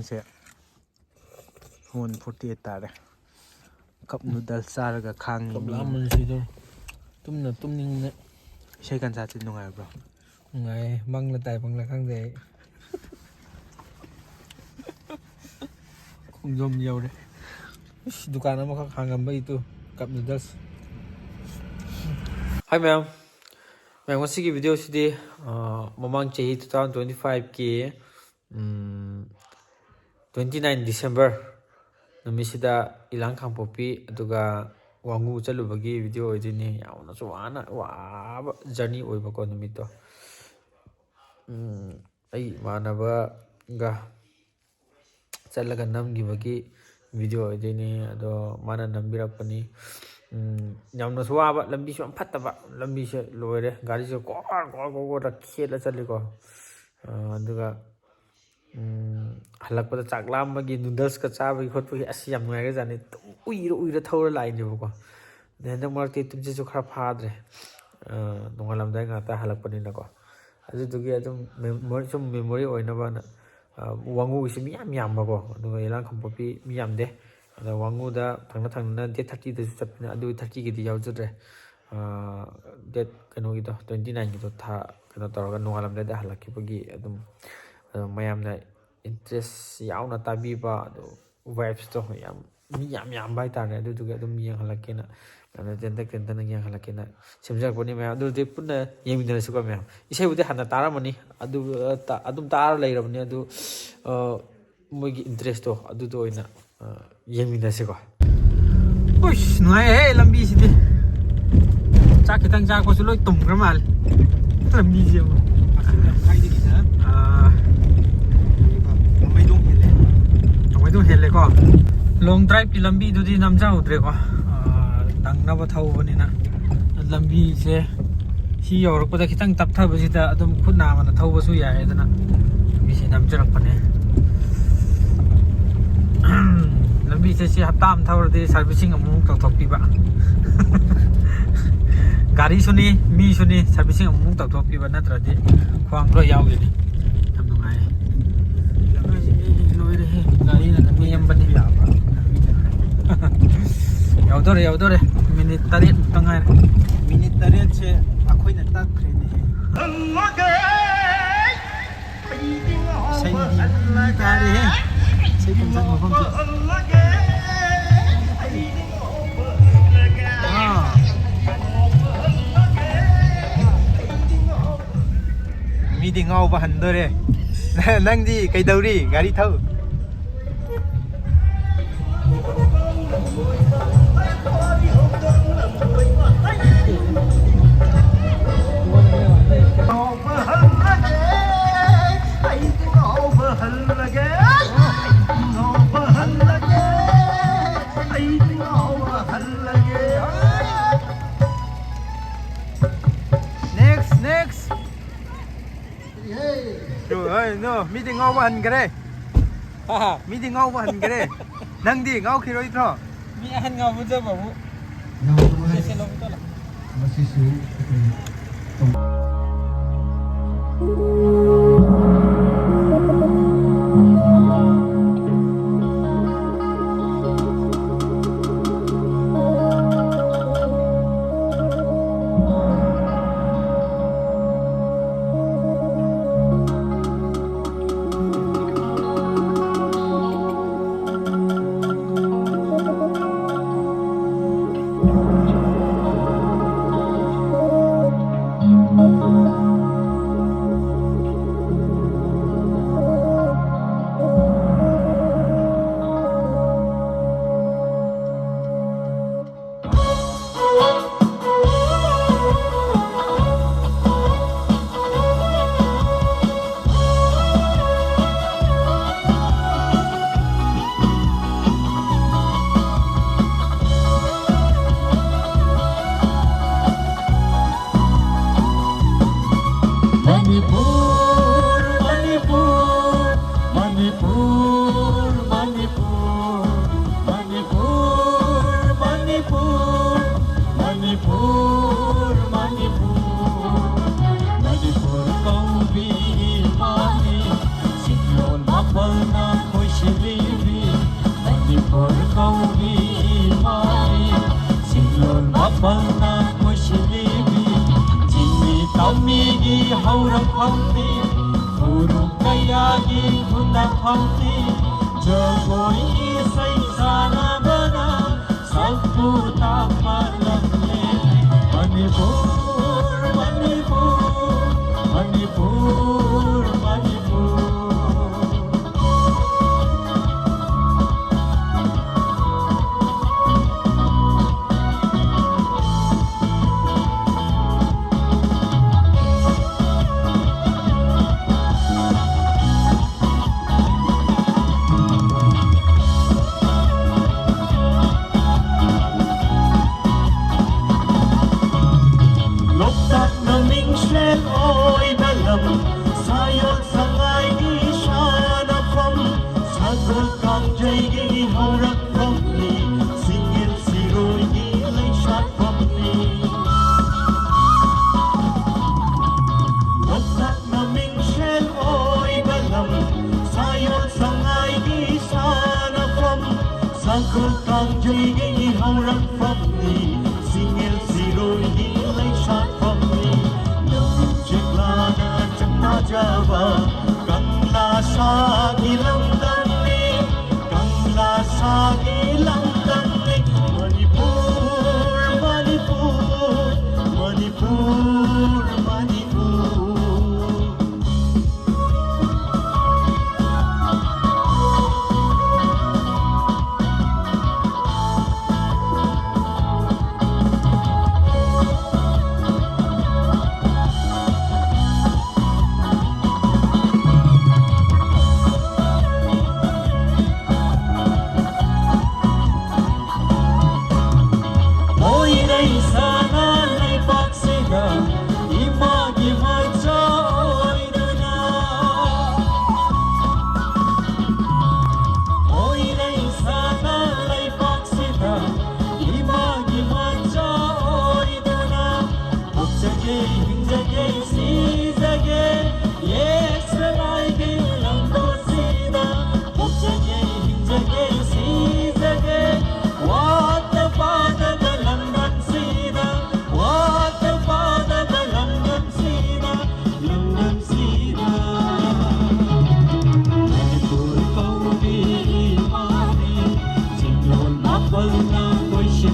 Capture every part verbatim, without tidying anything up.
ꯁꯦ one forty eight ꯇꯥꯔꯦ꯫ Cup noodles ꯆꯥꯔꯒ ꯈꯥꯡꯉꯤ꯫ ꯀꯞ ꯂꯥꯝꯕꯅ ꯁꯤꯗꯧꯔꯦ꯫ ꯇꯨꯝꯅ ꯇꯨꯝꯅꯤꯡꯕꯅꯦ꯫ ꯏꯁꯩ ꯀꯟꯁꯥꯔꯠꯁꯤ ꯅꯨꯡꯉꯥꯏꯕ꯭ꯔꯣ? ꯅꯨꯡꯉꯥꯏꯌꯦ꯫ ꯃꯪꯂ ꯇꯥꯏꯕꯪꯂ ꯈꯪꯗꯦ ꯑꯩ꯫ ꯈꯣꯡꯖꯣꯝ ꯌꯧꯔꯦ꯫ ꯏꯁ, ꯗꯨꯀꯥꯟ ꯑꯃꯈꯛ ꯍꯥꯡꯉꯝꯕꯒꯤ ꯇꯨ ꯀꯞ ꯅꯨꯗꯜꯁ꯫ ꯍꯥꯏ ꯃꯌꯥꯝ꯫ ꯃꯌꯥꯝ, ꯉꯁꯤꯒꯤ ꯚꯤꯗꯤꯑꯣꯁꯤꯗꯤ, ꯑ, ꯃꯃꯥꯡ ꯆꯍꯤ two thousand twenty five ꯀꯤ, ꯎꯝ, twenty nine December ꯅꯨꯃꯤꯠꯁꯤꯗ ꯏꯂꯥꯡ ꯀꯥꯡꯄꯣꯛꯄꯤ ꯑꯗꯨꯒ ꯋꯥꯡꯉꯨ ꯆꯠꯂꯨꯕꯒꯤ ꯚꯤꯗꯤꯑꯣ ꯑꯣꯏꯗꯣꯏꯅꯤ꯫ ꯌꯥꯝꯅꯁꯨ ꯋꯥꯅ, ꯋꯥꯕ ꯖꯔꯅꯤ ꯑꯣꯏꯕꯀꯣ ꯅꯨꯃꯤꯠꯇꯣ꯫ ꯎꯝ, ꯑꯩ ꯏꯃꯥꯟꯅꯕꯒ ꯆꯠꯂꯒ ꯅꯝꯈꯤꯕꯒꯤ ꯚꯤꯗꯤꯑꯣ ꯑꯣꯏꯗꯣꯏꯅꯤ꯫ ꯑꯗꯣ ꯃꯥꯅ ꯅꯝꯕꯤꯔꯛꯄꯅꯤ꯫ ꯎꯝ, ꯌꯥꯝꯅꯁꯨ ꯋꯥꯕ, ꯂꯝꯕꯤꯁꯨ ꯌꯥꯝ ꯐꯠꯇꯕ, ꯂꯝꯕꯤꯁꯦ ꯂꯣꯏꯔꯦ, ꯒꯥꯔꯤꯁꯦ ꯀꯣꯔ ꯀꯣꯔ ꯀꯣꯔ ꯀꯣꯔ ꯈꯦꯠꯂ ꯆꯠꯂꯤꯀꯣ꯫ ꯑ, ꯑꯗꯨꯒ, ꯎꯝ, ꯍꯜꯂꯛꯄꯗ ꯆꯥꯛ ꯂꯥꯝꯕꯒꯤ ꯅꯨꯗꯜꯁꯀ ꯆꯥꯕꯒꯤ ꯈꯣꯠꯄꯒꯤ ꯑꯁ ꯌꯥꯝ ꯅꯨꯡꯉꯥꯏꯈ꯭ꯔꯖꯥꯠꯅꯤ꯫ ꯑꯗꯨꯝ ꯎꯏꯔ ꯎꯏꯔ ꯊꯧꯔ ꯂꯥꯛꯏꯅꯦꯕꯀꯣ꯫ ꯑꯗꯩ ꯍꯟꯗꯛ ꯃꯔꯛꯇꯤ ꯇꯨꯝꯁꯤꯠꯁꯨ ꯈꯔ ꯐꯥꯗ꯭ꯔꯦ꯫ ꯑ, ꯅꯣꯡꯉꯥꯜꯂꯝꯗꯥꯏ ꯉꯥꯛꯇ ꯍꯜꯂꯛꯄꯅꯤꯅꯀꯣ꯫ ꯑꯗꯨꯗꯨꯒꯤ ꯑꯗꯨꯝ ꯃꯦꯃꯣꯔꯤ, ꯁꯨꯝ ꯃꯦꯃꯣꯔꯤ ꯑꯣꯏꯅꯕꯅ, ꯑ, ꯋꯥꯡꯉꯨꯒꯤꯁꯤ ꯃꯤ ꯌꯥꯝ ꯌꯥꯝꯕꯀꯣ, ꯑꯗꯨꯒ ꯏꯂꯥꯡ ꯀꯥꯡꯄꯣꯛꯄꯤ ꯃꯤ ꯌꯥꯝꯗꯦ꯫ ꯑꯗ ꯋꯥꯡꯉꯨꯗ ꯊꯪꯅ ꯊꯪꯅꯅ date thirty ꯗꯁꯨ ꯆꯠꯄꯅꯤꯅ ꯑꯗꯨ thirty ꯒꯤꯗꯤ ꯌꯥꯎꯖꯗ꯭ꯔꯦ꯫ ꯑ, date ꯀꯩꯅꯣꯒꯤꯗꯣ, twenty nine ꯒꯤꯗꯣ ꯊꯥ, ꯀꯩꯅꯣ ꯇꯧꯔꯒ ꯅꯣꯡꯉꯥꯜꯂꯝꯗꯥꯏꯗ ꯍꯜꯂꯛꯈꯤꯕꯒꯤ ꯑꯗꯨꯝ, ꯑ, ꯃꯌꯥꯝꯅ interest ꯌꯥꯎꯅ ꯇꯥꯕꯤꯕ, ꯑꯗꯨ vibes ꯇꯣ ꯌꯥꯝ, ꯃꯤ ꯌꯥꯝ ꯌꯥꯝꯕ ꯍꯥꯏꯇꯥꯔꯦ꯫ ꯑꯗꯨꯗꯨꯒꯤ ꯑꯗꯨꯝ ꯌꯦꯡꯍꯜꯂꯛꯀꯦꯅ, ꯑꯗꯨꯅ ꯇꯦꯟꯇꯛ ꯇꯦꯟꯇꯛꯅ ꯌꯦꯡꯍꯜꯂꯛꯀꯦꯅ ꯁꯦꯝꯖꯔꯛꯄꯅꯤ ꯃꯌꯥꯝ꯫ ꯑꯗꯨꯗꯤ ꯄꯨꯟꯅ ꯌꯦꯡꯃꯤꯟꯅꯔꯁꯤꯀꯣ ꯃꯌꯥꯝ꯫ ꯏꯁꯩꯕꯨꯗꯤ ꯍꯥꯟꯅ ꯇꯥꯔꯝꯃꯅꯤ, ꯑꯗꯨ, ꯑ, ꯇ-, ꯑꯗꯨꯝ ꯇꯥꯔ ꯂꯩꯔꯕꯅꯤ꯫ ꯑꯗꯨ, ꯑ, ꯃꯣꯏꯒꯤ interest ꯇꯣ ꯑꯗꯨꯗ ꯑꯣꯏꯅ, ꯑ, ꯌꯦꯡꯃꯤꯟꯅꯁꯤꯀꯣ꯫ ꯎꯏꯁ, ꯅꯨꯡꯉꯥꯏꯍꯦ ꯂꯝꯕꯤꯁꯤꯗꯤ꯫ ꯆꯥꯛ ꯈꯤꯇꯪ ꯆꯥꯛꯄꯁꯨ ꯂꯣꯏ ꯇꯨꯝꯈ꯭ꯔ ꯃꯥꯜꯂꯦ ꯂꯝꯕꯤꯁꯦ ꯑꯃꯨꯛ꯫ ꯑꯥ, ꯂꯥꯡꯃꯩꯗꯣꯡ ꯍꯦꯜꯂꯦꯀꯣ꯫ Long drive ꯀꯤ ꯂꯝꯕꯤꯗꯨꯗꯤ ꯅꯝꯖꯍꯧꯗ꯭ꯔꯦꯀꯣ꯫ ꯑꯥ, ꯅꯪꯅꯕ ꯊꯧꯕꯅꯤꯅ꯫ ꯂꯝꯕꯤꯁꯦ ꯁꯤ ꯌꯧꯔꯛꯄꯗ ꯈꯤꯇꯪ ꯇꯞꯊꯕꯁꯤꯗ ꯑꯗꯨꯝ ꯈꯨꯠ ꯅꯥꯝꯃꯅ ꯊꯧꯕꯁꯨ ꯌꯥꯏ, ꯑꯗꯨꯅ ꯂꯝꯕꯤꯁꯦ ꯅꯝꯖꯔꯛꯄꯅꯦ꯫ ꯂꯝꯕꯤꯁꯦ ꯁꯤ ꯍꯞꯇꯥ ꯑꯃ ꯊꯧꯔꯗꯤ servicing ꯑꯃꯨꯛ ꯇꯧꯊꯣꯛꯄꯤꯕ꯫ ꯒꯥꯔꯤꯁꯨꯅꯤ, ꯃꯤꯁꯨꯅꯤ, servicing ꯑꯃꯨꯛ ꯇꯧꯊꯣꯛꯄꯤꯕ, ꯅꯠꯇ꯭ꯔꯗꯤ ꯈ꯭ꯋꯥꯡ ꯂꯣꯏ ꯌꯥꯎꯈꯤꯅꯤ꯫ ꯌꯥꯝ ꯅꯨꯡꯉꯥꯏ꯫ ꯒꯥꯔꯤꯅ ꯅꯦꯝꯕꯅꯤ꯫ ꯌꯥꯎꯗꯣꯔꯦ, ꯌꯥꯎꯗꯣꯔꯦ꯫ ꯃꯤꯅꯤꯠ ꯇꯔꯦꯠ ꯃꯨꯛꯇ ꯉꯥꯏꯔꯦ꯫ ꯃꯤꯅꯤꯠ ꯇꯔꯦꯠꯁꯦ ꯑꯩꯈꯣꯏꯅ ꯇꯛꯈ꯭ꯔꯦꯅꯦ꯫ ꯏꯁꯩ ꯇꯥꯔꯦꯍꯦ꯫ ꯏꯁꯩ ꯇꯝꯖꯕ ꯃꯐꯝꯁꯦ꯫ ꯑꯥ꯫ ꯃꯤꯗꯤ ꯉꯥꯎꯕ ꯍꯟꯗꯣꯔꯦ꯫ ꯅꯪꯗꯤ ꯀꯩꯗꯧꯔꯤ? ꯒꯥꯔꯤ ꯊꯧ꯫ Next, next. No, hey, no, ꯃꯤꯗꯤ ꯉꯥꯎꯕ ꯍꯟꯈ꯭ꯔꯦ꯫ ꯍꯥ? ꯃꯤꯗꯤ ꯉꯥꯎꯕ ꯍꯟꯈ꯭ꯔꯦ꯫ ꯅꯪꯗꯤ ꯉꯥꯎꯈꯤꯔꯣꯏꯗ꯭ꯔꯣ? ꯃꯤ ꯑꯍꯟ ꯉꯥꯎꯕꯖꯕꯕꯨ꯫ ꯉꯥꯎꯕ ꯍꯥꯏ-, ꯁꯦ, ꯁꯦ, ꯂꯧꯕ ꯆꯠꯂꯣ꯫ ꯃꯁꯤꯁꯨ ꯑꯩꯈꯣꯏ ꯇꯧ- ꯃꯅꯤꯄꯨꯔ, ꯃꯅꯤꯄꯨꯔ, ꯃꯅꯤꯄꯨꯔ, ꯃꯅꯤꯄꯨꯔ, ꯃꯅꯤꯄꯨꯔ, ꯃꯅꯤꯄꯨꯔ, ꯃꯅꯤꯄꯨꯔ, ꯃꯅꯤꯄꯨꯔ, ꯃꯅꯤꯄꯨꯔ ꯀꯧꯕꯤ ꯏꯃꯥꯅꯤ, ꯁꯤꯡꯂꯣꯟ ꯃꯥꯄꯜꯅ ꯈꯣꯏ ꯄꯥꯡꯅ ꯀꯣꯏꯁꯤꯜꯂꯤꯕꯤ ꯆꯤꯡꯃꯤ ꯇꯝꯃꯤꯒꯤ ꯍꯧꯔꯛꯐꯝꯗꯤ, ꯐꯨꯔꯨꯞ ꯀꯌꯥꯒꯤ ꯍꯨꯟꯗꯐꯝꯗꯤ, ꯖꯒꯣꯏ ꯏꯁꯩ ꯁꯥꯟꯅꯕꯅ ꯁꯛꯄꯨ ꯇꯥꯛꯄ ꯂꯝꯅꯦ꯫ ꯃꯅꯤꯄꯨꯔ, ꯃꯅꯤꯄꯨꯔ, ꯃꯅꯤꯄꯨꯔ, ꯃꯅꯤꯄꯨꯔ꯫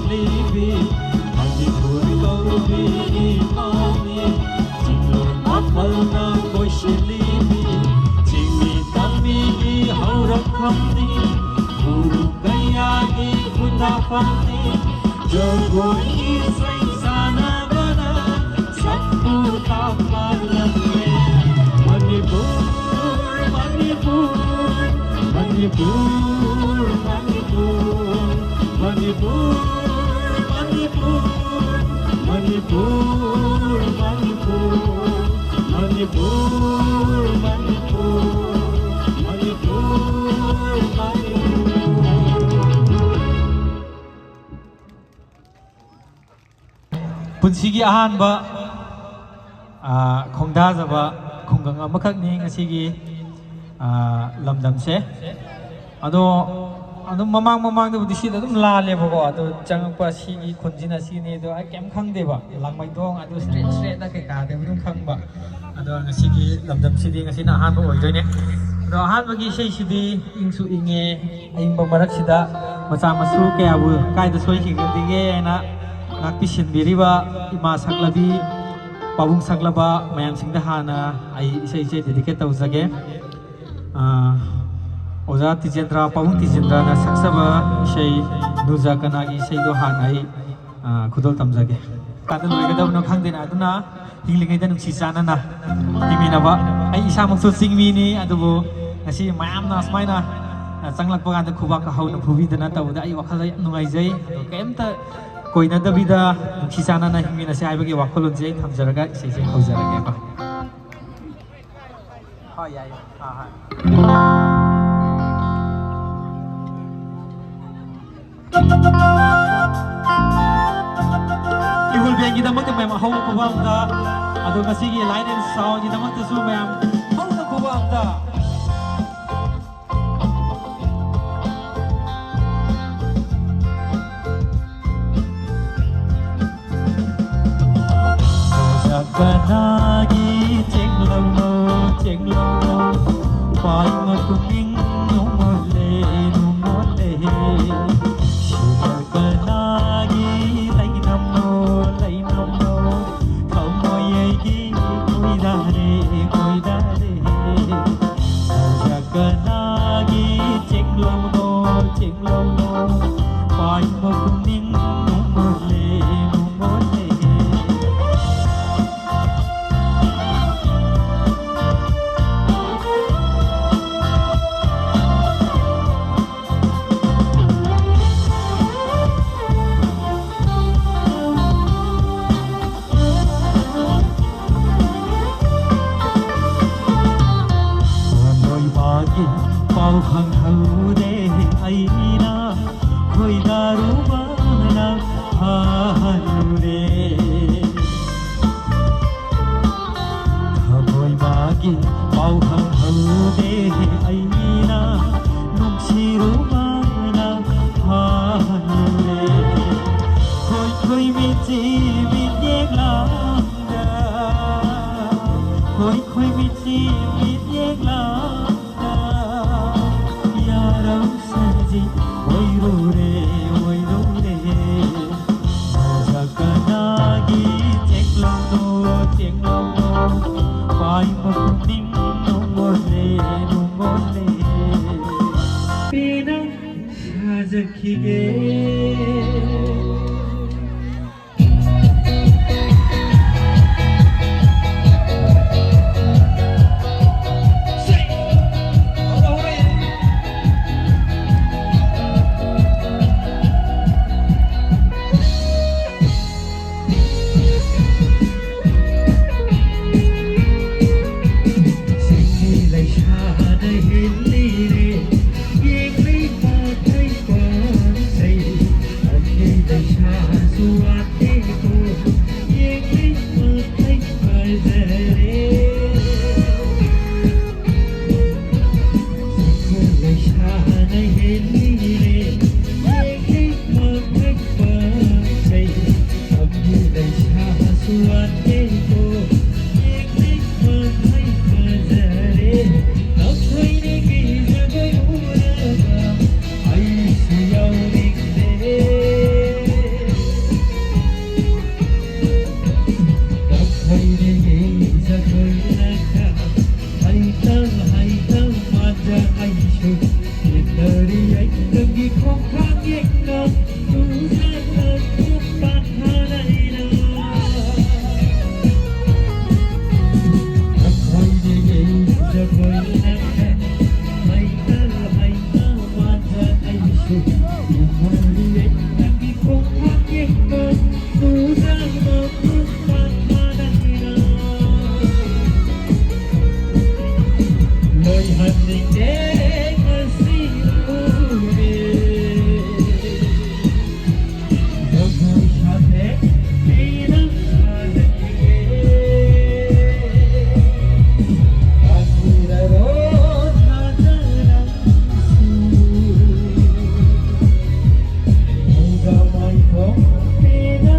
ꯂꯤꯕꯤ, ꯃꯅꯤꯄꯨꯔ ꯀꯧꯕꯤ ꯏꯃꯥꯅꯤ, ꯆꯤꯡꯂꯦꯟ ꯃꯥꯄꯜꯅ ꯀꯣꯏꯁꯤꯜꯂꯤꯕꯤ, ꯆꯤꯡꯃꯤ ꯇꯝꯃꯤꯒꯤ ꯍꯧꯔꯛꯐꯝꯅꯤ, ꯐꯨꯔꯨꯞ ꯀꯌꯥꯒꯤ ꯈꯨꯟꯗꯥꯐꯝꯅꯤ, ꯖꯒꯣꯏ ꯏꯁꯩ ꯁꯥꯟꯅꯕꯅ ꯁꯛꯄꯨ ꯇꯥꯛꯄ ꯂꯝꯂꯦꯟ꯫ ꯃꯅꯤꯄꯨꯔ, ꯃꯅꯤꯄꯨꯔ, ꯃꯅꯤꯄꯨꯔ, ꯃꯅꯤꯄꯨꯔ꯫ ꯃꯅꯤꯄꯨꯔ, ꯃꯅꯤꯄꯨꯔ, ꯃꯅꯤꯄꯨꯔ, ꯃꯅꯤꯄꯨꯔ, ꯃꯅꯤꯄꯨꯔ, ꯃꯅꯤꯄꯨꯔ, ꯃꯅꯤꯄꯨꯔ, ꯃꯅꯤꯄꯨꯔ꯫ ꯄꯨꯟꯁꯤꯒꯤ ꯑꯍꯥꯟꯕ, ꯑꯥ, ꯈꯣꯡꯗꯥꯖꯕ ꯈꯨꯡꯒꯪ ꯑꯃꯈꯛꯅꯤ ꯉꯁꯤꯒꯤ, ꯑꯥ, ꯂꯝꯗꯝꯁꯦ꯫ ꯑꯗꯣ ꯑꯗꯨꯝ ꯃꯃꯥꯡ ꯃꯃꯥꯡꯗꯕꯨꯗꯤ ꯁꯤꯗ ꯑꯗꯨꯝ ꯂꯥꯜꯂꯦꯕꯀꯣ, ꯑꯗꯣ ꯆꯪꯉꯛꯄ ꯁꯤꯒꯤ ꯈꯨꯟꯁꯤꯅ ꯁꯤꯅꯤ ꯑꯗꯣ ꯑꯩ ꯀꯩꯝ ꯈꯪꯗꯦꯕ, ꯂꯥꯡꯃꯩꯗꯣꯡ ꯑꯗꯨ ꯁ꯭ꯇ꯭ꯔꯦꯠ ꯁ꯭ꯇ꯭ꯔꯦꯠꯅ ꯀꯩꯀꯥꯗꯤ ꯑꯗꯨꯝ ꯈꯪꯕ꯫ ꯑꯗꯣ ꯉꯁꯤꯒꯤ ꯂꯝꯗꯝꯁꯤꯗꯤ ꯉꯁꯤꯅ ꯑꯍꯥꯟꯕ ꯑꯣꯏꯗꯣꯏꯅꯦ꯫ ꯑꯗꯣ ꯑꯍꯥꯟꯕꯒꯤ ꯏꯁꯩꯁꯤꯗꯤ ꯏꯪꯁꯨ ꯏꯪꯉꯦ, ꯑꯏꯪꯕ ꯃꯔꯛꯁꯤꯗ ꯃꯆꯥ ꯃꯁꯨ ꯀꯌꯥꯕꯨ ꯀꯥꯏꯗ ꯁꯣꯏꯈꯤꯒꯗꯒꯦ ꯍꯥꯏꯅ ꯉꯥꯛꯄꯤ ꯁꯦꯟꯕꯤꯔꯤꯕ ꯏꯃꯥ ꯁꯛꯂꯕꯤ, ꯄꯥꯕꯨꯡ ꯁꯛꯂꯕ ꯃꯌꯥꯝꯁꯤꯡꯗ ꯍꯥꯟꯅ ꯑꯩ ꯏꯁꯩꯁꯦ ꯗꯦꯗꯤꯀꯦꯠ ꯇꯧꯖꯒꯦ꯫ ꯑꯥ, ꯑꯣꯖꯥ ꯇꯤꯖꯦꯟꯗ꯭ꯔ, ꯄꯥꯕꯨꯡ ꯇꯤꯖꯦꯟꯗ꯭ꯔꯅ ꯁꯛꯆꯕ ꯏꯁꯩ ꯅꯨꯖ ꯀꯅꯥꯒꯤ ꯏꯁꯩꯗꯣ ꯍꯥꯟꯅ ꯑꯩ, ꯑꯥ, ꯈꯨꯗꯣꯜ ꯇꯝꯖꯒꯦ꯫ ꯀꯥꯗ ꯂꯣꯏꯒꯗꯕꯅꯣ ꯈꯪꯗꯦꯅ, ꯑꯗꯨꯅ ꯍꯤꯡꯂꯤꯉꯩꯗ ꯅꯨꯡꯁꯤ ꯆꯥꯟꯅꯅ ꯍꯤꯡꯃꯤꯟꯅꯕ꯫ ꯑꯩ ꯏꯁꯥꯃꯛꯁꯨ ꯆꯤꯡꯃꯤꯅꯤ, ꯑꯗꯨꯕꯨ ꯉꯁꯤ ꯃꯌꯥꯝꯅ ꯑꯁꯨꯃꯥꯏꯅ, ꯑ, ꯆꯪꯂꯛꯄ ꯀꯥꯟꯗ ꯈꯨꯕꯥꯛꯀ ꯍꯧꯅ ꯐꯨꯕꯤꯗꯅ ꯇꯧꯕꯗ ꯑꯩ ꯋꯥꯈꯜꯗ ꯌꯥꯝ ꯅꯨꯡꯉꯥꯏꯖꯩ꯫ ꯑꯗꯣ ꯀꯩꯝꯇ ꯀꯣꯏꯅꯗꯕꯤꯗ ꯅꯨꯡꯁꯤ ꯆꯥꯟꯅꯅ ꯍꯤꯡꯃꯤꯟꯅꯁꯦ ꯍꯥꯏꯕꯒꯤ ꯋꯥꯈꯜꯂꯣꯟꯁꯦ ꯑꯩ ꯊꯝꯖꯔꯒ ꯏꯁꯩꯁꯦ ꯍꯧꯖꯔꯒꯦꯀꯣ꯫ ꯍꯣꯏ, ꯌꯥꯏꯌꯦ꯫ ꯑꯥ, ꯍꯣꯏ꯫ ꯏꯍꯨꯜ ꯕꯦꯟꯒꯤꯗꯃꯛꯇ ꯃꯌꯥꯝ ꯑꯍꯧꯕ ꯈꯨꯕꯥꯛ ꯑꯝꯇ, ꯑꯗꯨꯒ ꯉꯁꯤꯒꯤ Light and Soundꯒꯤꯗꯃꯛꯇꯁꯨ ꯃꯌꯥꯝ ꯍꯧꯅ ꯈꯨꯕꯥꯛ ꯑꯝꯇ꯫ ꯀꯅꯥꯒꯤ ꯆꯦꯡꯂꯧꯅꯣ, ꯆꯦꯡꯂꯧꯅꯣ, ꯄꯥꯏ ꯃꯇꯨꯡ ꯏꯟ ꯅꯣꯡꯉꯣꯜꯂꯦ, ꯅꯣꯡꯉꯣꯜꯂꯦ꯫ ꯁꯤꯅ ꯀꯅꯥ ꯃꯤꯠꯌꯦꯡ ꯂꯥꯡꯗ, ꯈꯣꯏ ꯈꯣꯏ ꯃꯤꯠꯁꯤ ꯃꯤꯠꯌꯦꯡ ꯂꯥꯡꯗ, ꯌꯥꯔꯧ ꯁꯖꯤꯛ ꯑꯣꯏꯔꯨꯔꯦ, ꯑꯣꯏꯔꯨꯔꯦ꯫ ꯁꯥꯖ ꯀꯅꯥꯒꯤ ꯆꯦꯡꯂꯧꯅꯣ, ꯆꯦꯡꯂꯧꯅꯣ, ꯄꯥꯏꯕ ꯄꯨꯛꯅꯤꯡ ꯅꯨꯡꯉꯣꯜꯂꯦ, ꯅꯨꯡꯉꯣꯜꯂꯦ꯫ ꯄꯦꯟꯅ ꯁꯥꯖꯈꯤꯒꯦ꯫ ꯁꯤꯡꯒꯤ ꯂꯩꯁꯥꯅ ꯍꯦꯜꯂꯤꯔꯦ, ꯌꯦꯡꯂꯤ ꯃꯈꯩ ꯄꯥꯝꯖꯩ꯫ ꯑꯩꯒꯤ ꯂꯩꯁꯥꯁꯨ ꯋꯥꯠꯇꯦꯀꯣ, ꯌꯦꯡꯂꯤ ꯃꯈꯩ ꯐꯖꯔꯦ꯫ ꯁꯤꯡꯒꯤ ꯂꯩꯁꯥꯅ ꯍꯦꯜꯂꯤꯔꯦ, ꯌꯦꯡꯂꯤ ꯃꯈꯩ ꯄꯥꯝꯖꯩ꯫ ꯑꯩꯒꯤ ꯂꯩꯁꯥꯁꯨ ꯋꯥꯠꯇꯦꯀꯣ, ꯌꯦꯡꯂꯤ ꯃꯈꯩ ꯐꯖꯔꯦ꯫ ꯅꯈꯣꯏꯅꯤꯒꯤ ꯖꯒꯣꯏ ꯎꯔꯒ ꯑꯩꯁꯨ ꯌꯥꯎꯅꯤꯡꯂꯦ꯫ ꯅꯈꯣꯏꯅꯤꯒꯤ ꯖꯒꯣꯏ ꯎꯔꯒ ꯍꯩꯇ ꯍꯩꯇ ꯃꯥꯟꯖ ꯑꯩꯁꯨ ꯌꯦꯡꯅꯔꯤ꯫ ꯑꯩ ꯅꯪꯒꯤ ꯈꯣꯡꯊꯥꯡ ꯌꯦꯡꯅ ꯇꯨꯖꯔꯛꯄ ꯄꯥꯟꯊꯥ ꯂꯩꯔ꯫ ꯅꯈꯣꯏꯅꯤꯒꯤ ꯖꯒꯣꯏ ꯎꯔꯒ ꯍꯩꯇ ꯍꯩꯇ ꯃꯥꯟꯖ ꯑꯩꯁꯨ ꯌꯦꯡꯅꯔꯤ꯫ ꯑꯩ ꯅꯪꯒꯤ ꯈꯣꯡꯊꯥꯡ ꯌꯦꯡꯅ ꯇꯨꯖꯔꯛꯄ ꯄꯥꯟꯊꯥ ꯂꯩꯔ꯫ ꯂꯣꯏꯍꯟꯅꯤꯡꯗꯦ ꯉꯁꯤ ꯎꯔꯦ꯫ ꯖꯒꯣꯏ ꯁꯥꯊꯦꯛ ꯊꯤꯅ ꯁꯥꯖꯈꯤꯒꯦ꯫ ꯀꯥꯊꯤꯔꯔꯣ ꯊꯥꯖ ꯅꯪꯁꯨ꯫ ꯃꯨꯒ ꯃꯥꯏꯊꯣꯡ ꯊꯤꯅ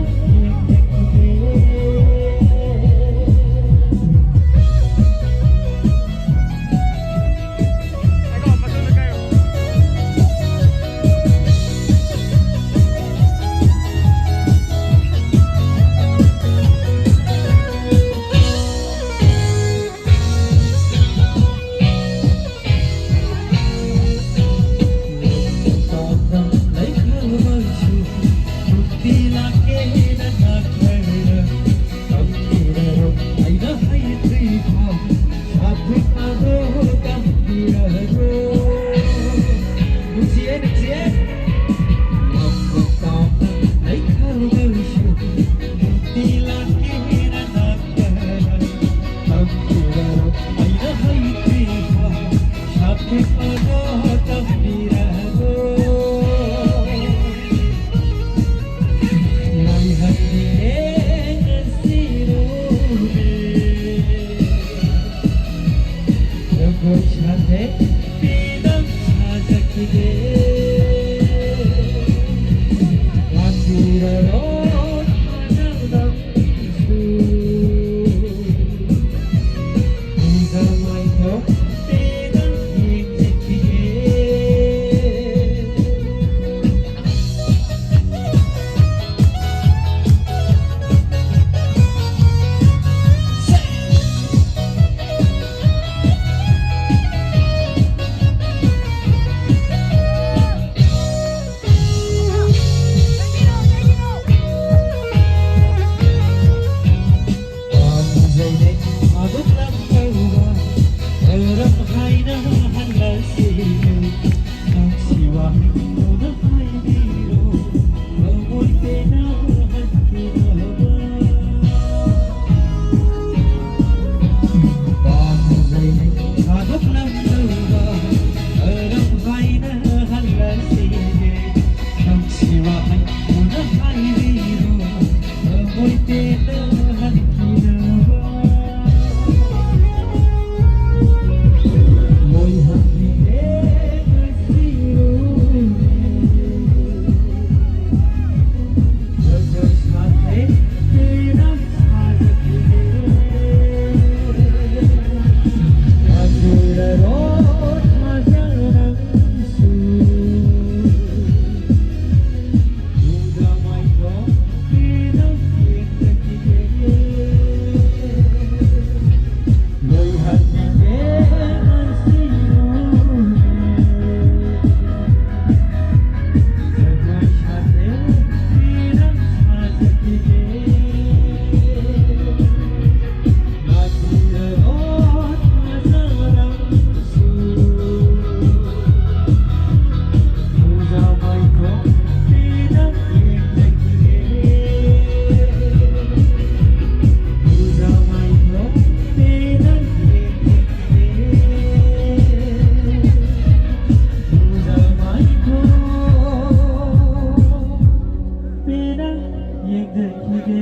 ꯌꯦꯡꯖꯈꯤꯒꯦ꯫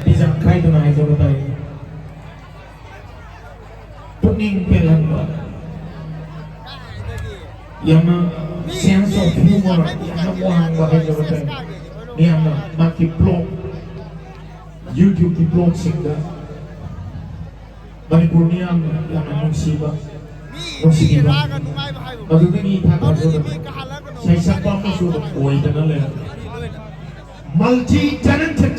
ꯑꯩ ꯌꯥꯝ ꯈꯥꯏꯗꯅ ꯍꯥꯏꯖꯕ ꯇꯥꯏ꯫ ꯄꯨꯛꯅꯤꯡ ꯄꯦꯜꯍꯟꯕ, ꯌꯥꯝꯅ sense of humor ꯌꯥꯝꯅ ꯋꯥꯡꯕ ꯍꯥꯏꯖꯕ ꯇꯥꯏ꯫ ꯃꯤꯌꯥꯝꯅ ꯃꯍꯥꯛꯀꯤ blog, YouTube-ꯀꯤ blog-ꯁꯤꯡꯗ ꯃꯅꯤꯄꯨꯔ ꯃꯤꯌꯥꯝꯅ ꯌꯥꯝꯅ ꯅꯨꯡꯁꯤꯕ, ꯅꯨꯡꯁꯤꯕꯤꯕ, ꯃꯗꯨꯗꯒꯤ ꯏꯊꯥ ꯊꯥꯖꯗꯅ ꯁꯩꯁꯛꯄ ꯑꯃꯁꯨ ꯑꯣꯏꯗꯅ ꯂꯩꯔꯝꯃꯤ꯫ Multi-talented,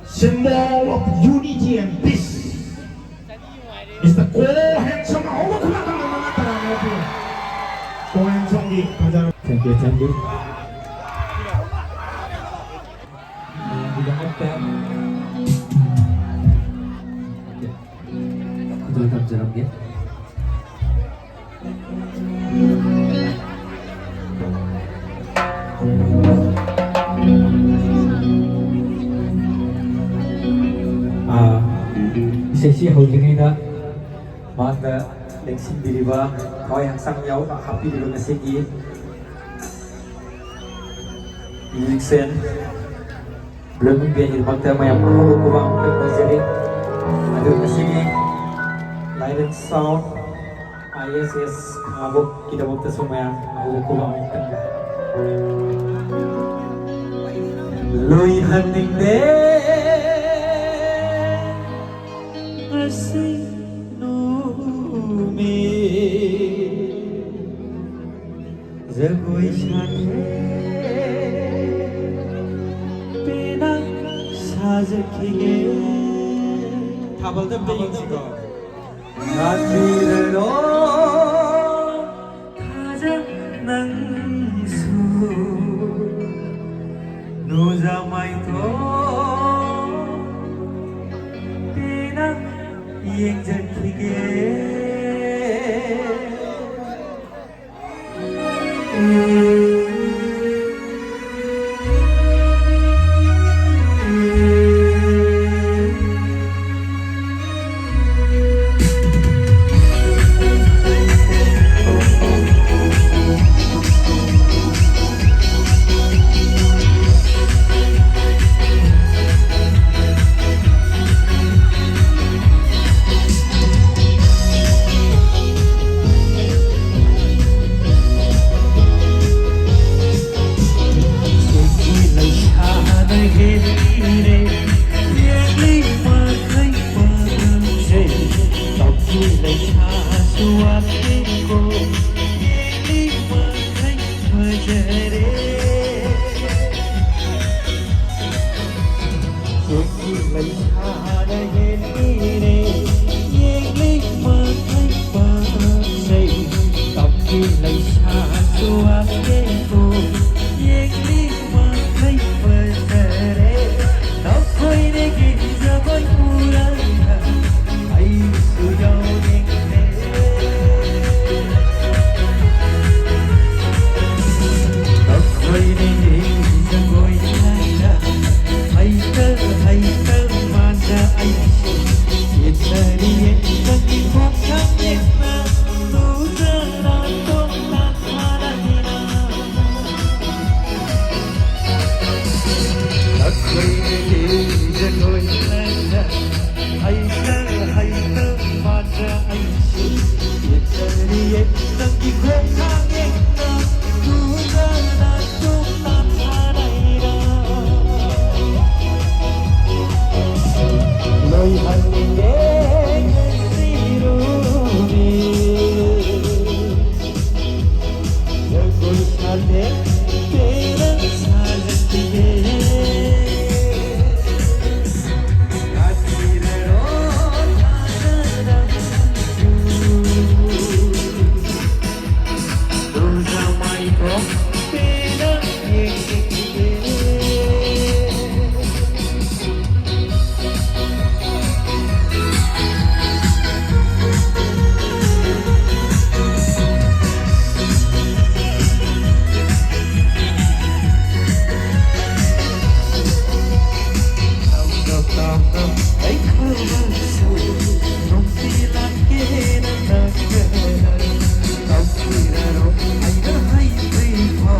symbol of unity and peace is the co-handsome. ꯀꯣ ꯍꯦꯟꯁꯝꯒꯤ ꯐꯖꯔꯕ Thank you, thank you. ꯃꯌꯥꯝꯒꯤꯗꯃꯛꯇ ꯈꯨꯗꯣꯜ ꯇꯝꯖꯔꯝꯒꯦ꯫ ꯑꯥ, ꯏꯁꯩꯁꯤ ꯍꯧꯗ꯭ꯔꯤꯉꯩꯗ ꯃꯥꯡꯗ ꯂꯦꯡꯁꯤꯟꯕꯤꯔꯤꯕ, ꯊꯋꯥꯏ ꯍꯛꯆꯥꯡ ꯌꯥꯎꯅ ꯍꯥꯞꯄꯤꯔꯤꯕ ꯉꯁꯤꯒꯤ musician ꯕ꯭ꯂꯨꯃꯤꯡ ꯕꯦꯟꯒꯤꯗꯃꯛꯇ ꯃꯌꯥꯝ ꯑꯍꯧꯕ ꯈꯨꯕꯥꯛ ꯑꯃꯈꯛ ꯅꯤꯖꯔꯤ꯫ ꯑꯗꯨ ꯉꯁꯤꯒꯤ ꯂꯥꯏꯔꯦꯝ ꯁꯥꯎꯟ ꯑꯥꯏ ꯑꯦꯁ ꯑꯦꯁ ꯈꯥꯉꯕꯣꯛꯀꯤꯗꯃꯛꯇꯁꯨ ꯃꯌꯥꯝ ꯑꯍꯧꯕ ꯈꯨꯕꯥꯛ ꯑꯃꯈꯛ ꯂꯣꯏꯍꯟꯅꯤꯡꯗꯦ ꯉꯁꯤ ꯅꯨꯃꯤꯠ꯫ ꯖꯒꯣꯏ ꯁꯥꯒꯦ, ꯄꯦꯟꯅ ꯁꯥꯖꯈꯤꯒꯦ꯫ ꯊꯥꯕꯜꯗ ꯑꯝꯇ ꯌꯦꯡꯁꯤꯀꯣ꯫ ꯂꯥꯛꯄꯤꯔꯔꯣ, ꯊꯥꯖꯅ ꯏꯁꯥꯁꯨ ꯋꯥꯠꯂꯦꯀꯣ, ꯌꯦꯡꯂꯤ ꯃꯈꯩ ꯐꯖꯔꯦ꯫ ꯅꯈꯣꯏꯗꯒꯤ ꯖꯒꯣꯏ ꯄꯨꯔꯒ ꯑꯩꯁꯨ ꯌꯥꯎꯅꯤꯡꯉꯦ꯫ ꯅꯈꯣꯏꯗꯒꯤ ꯖꯒꯣꯏ ꯁꯥꯔ ꯍꯩꯇ ꯍꯩꯇ ꯃꯥꯟꯗ ꯑꯩꯁꯨ ꯌꯦꯠꯅꯔꯤꯌꯦ꯫ ꯅꯪꯒꯤ ꯈꯣꯡꯊꯥꯡ ꯌꯦꯡꯅ ꯇꯨꯗꯅ ꯇꯣꯛꯅ ꯊꯥꯔꯗꯤꯅ꯫ ꯅꯈꯣꯏꯗꯒꯤ ꯖꯒꯣꯏ ꯁꯥꯔ ꯍꯩꯇ ꯍꯩꯇ ꯃꯥꯟꯗ ꯑꯩꯁꯨ ꯌꯦꯠꯅꯔꯤꯌꯦ꯫ ꯅꯪꯒꯤ ꯈꯣꯡꯊꯥꯡ ꯌꯦꯡꯅ ꯇꯨꯗꯅ ꯇꯣꯛꯅ ꯊꯥꯔꯗꯤꯅ꯫ ꯂꯣꯏꯍꯟꯒꯦ ꯅꯨꯡꯁꯤꯔꯨꯕꯤ꯫ ꯖꯒꯣꯏ ꯁꯥꯗꯦ ꯄꯦꯔ ꯁꯥꯖꯈꯤꯒꯦ꯫ ꯀꯥꯊꯤꯔꯔꯣ ꯊꯥꯖꯔꯕꯁꯨ꯫ ꯇꯨꯖ ꯃꯥꯏꯊꯣꯡ ꯄꯦꯟꯅ ꯌꯦꯡꯖꯈꯤꯒꯦ꯫ ꯇꯞꯅ ꯇꯞꯅ ꯑꯩ ꯈꯨꯕꯥꯛꯁꯨ ꯅꯨꯡꯁꯤ ꯂꯥꯛꯀꯦꯅ ꯅꯪꯒꯅ ꯇꯧꯕꯤꯔꯔꯣ ꯑꯩꯅ ꯍꯩꯇ꯭ꯔꯤ ꯐꯥꯎ꯫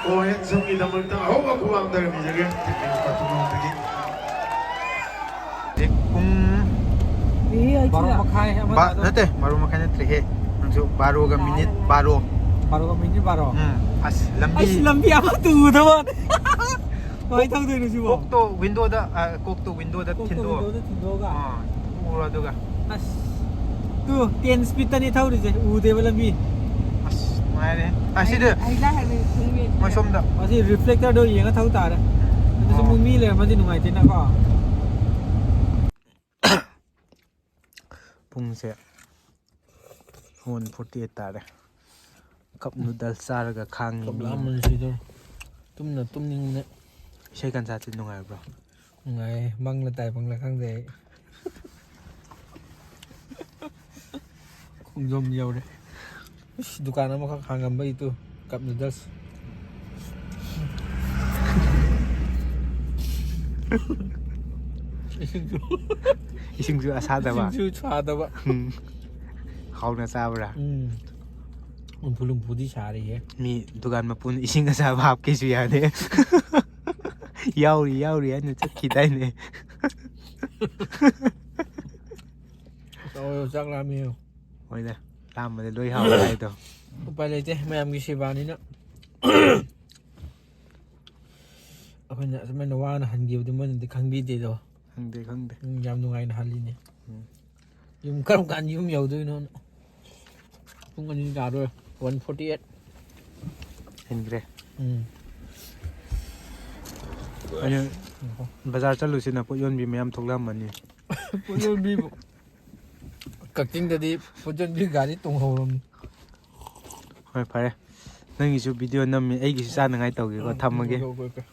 ꯀꯣ ꯍꯦꯟꯁꯝꯒꯤꯗꯃꯛꯇ ꯑꯍꯧꯕ ꯈꯨꯕꯥꯛ ꯑꯝꯇ ꯅꯤꯖꯒꯦ꯫ ꯀꯥꯇꯨꯅꯣꯡꯗꯒꯤ꯫ ꯄꯨꯡ ꯑꯦ, ꯑꯩ ꯕꯥꯔꯣ ꯊꯤꯔ- ꯃꯈꯥꯏ ꯑꯃ ꯕꯥ- ꯇꯥꯗꯧꯔꯦ꯫ ꯅꯠꯇꯦ, ꯕꯥꯔꯣ ꯃꯈꯥꯏ ꯅꯠꯇ꯭ꯔꯦꯍꯦ꯫ ꯅꯪꯁꯨ ꯕꯥꯔꯣꯒ ꯃꯤꯅꯤꯠ ꯕꯥꯔꯣ꯫ ꯕꯥꯔꯣꯒ ꯃꯤꯅꯤꯠ ꯕꯥꯔꯣ꯫ ꯎꯝ, ꯑꯁ, ꯂꯝꯕꯤ ꯑꯁ, ꯂꯝꯕꯤ ꯑꯃ ꯇꯨꯗꯕ꯫ ꯀꯃꯥꯏꯅ ꯊꯧꯗꯣꯏꯅꯣ ꯁꯤꯕꯣ? ꯀꯣꯛꯇꯣ ꯋꯤꯟꯗꯣꯗ, ꯑ, ꯀꯣꯛꯇꯣ ꯋꯤꯟꯗꯣꯗ ꯀꯣꯛꯇꯣ ꯊꯤꯟꯗꯣꯛꯑꯣ꯫ ꯋꯤꯟꯗꯣꯗ ꯊꯤꯟꯗꯣꯛꯑꯒ꯫ ꯑꯥ, ꯎꯔꯣ ꯑꯗꯨꯒ꯫ ꯑꯁ, ꯇꯨ, ꯇꯦꯟ ꯁ꯭ꯄꯤꯠꯇꯅꯤ ꯊꯧꯔꯤꯁꯦ, ꯎꯗꯦꯕ ꯂꯝꯕꯤ꯫ ꯑꯁ, ꯅꯨꯡꯉꯥꯏꯔꯦ꯫ ꯑꯁꯤꯗ ꯑꯩ ꯂꯥꯏ ꯍꯥꯏꯕ ꯈꯪꯕꯤꯔꯗꯤ ꯃꯣꯏ ꯁꯣꯝꯗ꯫ ꯃꯁꯤ ꯔꯤꯐ꯭ꯂꯦꯛꯇꯔꯗꯣ ꯌꯦꯡꯉ ꯊꯧ ꯇꯥꯔꯦ꯫ ꯑꯗꯨꯁꯨ ꯑꯣ꯫ ꯑꯃꯨꯛ ꯃꯤ ꯂꯩꯔꯝꯃꯗꯤ ꯅꯨꯡꯉꯥꯏꯇꯦꯅꯀꯣ꯫ ꯄꯨꯡꯁꯦ ꯋꯥꯟ ꯐꯣꯔꯇꯤ ꯑꯩꯠ ꯇꯥꯔꯦ꯫ ꯀꯞ ꯅꯨꯗꯜꯁ ꯆꯥꯔꯒ ꯈꯥꯡꯉꯤ ꯃꯤ꯫ ꯂꯥꯝꯕꯅ ꯁꯤꯗꯧꯔꯦ꯫ ꯇꯨꯝꯅ ꯇꯨꯝꯅꯤꯡꯅ꯫ ꯏꯁꯩ ꯀꯟꯁꯔꯠꯁꯤ ꯅꯨꯡꯉꯥꯏꯕ꯭ꯔꯣ? ꯅꯨꯡꯉꯥꯏꯌꯦ꯫ ꯃꯪꯂ ꯇꯥꯏꯕꯪꯂ ꯈꯪꯗꯦ ꯑꯩ꯫ ꯈꯣꯡꯖꯣꯝ ꯌꯧꯔꯦ꯫ ꯏꯁ, ꯗꯨꯀꯥꯟ ꯑꯃꯈꯛ ꯍꯥꯡꯉꯝꯕꯩꯗꯨ, ꯀꯞ ꯅꯨꯗꯜꯁ꯫ ꯏꯁꯤꯡꯁꯨ ꯏꯁꯤꯡꯁꯨ ꯑꯁꯥꯗꯕ꯫ ꯏꯁꯤꯡꯁꯨ ꯁꯥꯗꯕ꯫ ꯎꯝ꯫ ꯍꯥꯎꯅ ꯆꯥꯕ꯭ꯔꯥ? ꯎꯝ꯫ ꯎꯝꯐꯨ ꯂꯨꯝꯐꯨꯗꯤ ꯁꯥꯔꯤꯍꯦ꯫ ꯃꯤ ꯗꯨꯀꯥꯟ ꯃꯄꯨꯅ ꯏꯁꯤꯡ ꯑꯁꯥꯕ ꯍꯥꯞꯀꯦꯁꯨ ꯌꯥꯗꯦ꯫ ꯌꯥꯎꯔꯤ ꯌꯥꯎꯔꯤ ꯍꯥꯏꯅ ꯆꯠꯈꯤꯗꯥꯏꯅꯦ꯫ ꯇꯧꯔꯦ, ꯆꯥꯛ ꯂꯥꯝꯃꯦ꯫ ꯍꯣꯏꯗ, ꯂꯥꯝꯕꯗ ꯂꯣꯏ ꯍꯥꯎꯔꯦ ꯍꯥꯏꯗꯣ꯫ ꯎꯄꯥꯏ ꯂꯩꯇꯦ, ꯃꯌꯥꯝꯒꯤ ꯁꯦꯕꯥꯅꯤꯅ꯫ ꯑꯩꯈꯣꯏꯅ ꯑꯁꯨꯃꯥꯏꯅ ꯋꯥꯅ ꯍꯟꯈꯤꯕꯗꯤ ꯃꯣꯏꯅꯗꯤ ꯈꯪꯕꯤꯗꯦꯗꯣ꯫ ꯈꯪꯗꯦ, ꯈꯪꯗꯦ꯫ ꯎꯝ, ꯌꯥꯝ ꯅꯨꯡꯉꯥꯏꯅ ꯍꯜꯂꯤꯅꯦ꯫ ꯎꯝ꯫ ꯌꯨꯝ ꯀꯔꯝ ꯀꯥꯟꯗ ꯌꯨꯝ ꯌꯧꯗꯣꯏꯅꯣ? ꯄꯨꯡ ꯑꯅꯤ ꯇꯥꯗꯣꯔꯦ꯫ One forty eight. ꯍꯦꯟꯈ꯭ꯔꯦ꯫ ꯎꯝ꯫ ꯑꯩꯅ ꯕꯖꯥꯔ ꯆꯠꯂꯨꯁꯤꯅ ꯄꯣꯠ ꯌꯣꯟꯕꯤ ꯃꯌꯥꯝ ꯊꯣꯛꯂꯛꯑꯝꯃꯅꯤ꯫ ꯄꯣꯠ ꯌꯣꯟꯕꯤꯕꯨ ꯀꯛꯆꯤꯡꯗꯗꯤ ꯄꯣꯠ ꯌꯣꯟꯕꯤ ꯒꯥꯔꯤ ꯇꯣꯡꯍꯧꯔꯝꯅꯤ꯫ ꯍꯣꯏ, ꯐꯔꯦ꯫ ꯅꯪꯒꯤꯁꯨ ꯚꯤꯗꯤꯑꯣ ꯅꯝꯃꯤ, ꯑꯩꯒꯤꯁꯨ ꯆꯥꯅꯉꯥꯏ ꯇꯧꯒꯦꯀꯣ꯫ ꯊꯝꯃꯒꯦ꯫ Okay, okay, okay.